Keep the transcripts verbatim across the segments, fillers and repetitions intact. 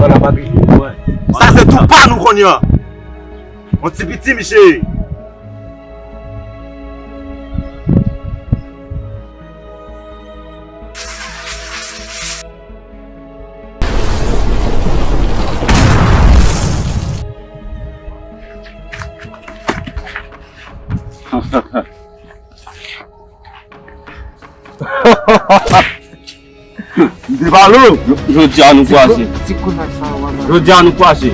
Sa se tou pa nou kounye a. On ti piti, misye. M te pale w. Jodi a nou kwaze. Jodi a nou kwaze.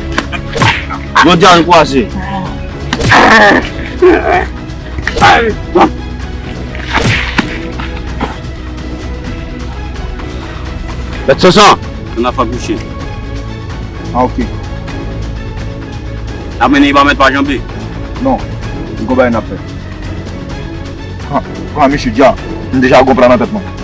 Jodi a nou kwaze. Mèt Sansan. N ap fè bouche. Ah, ok. N ap mennen li ba mèt pa janbe. Non. M gon bagay n ap fè. Pran, pran misye dja. M deja gon plan nan tèt mwen.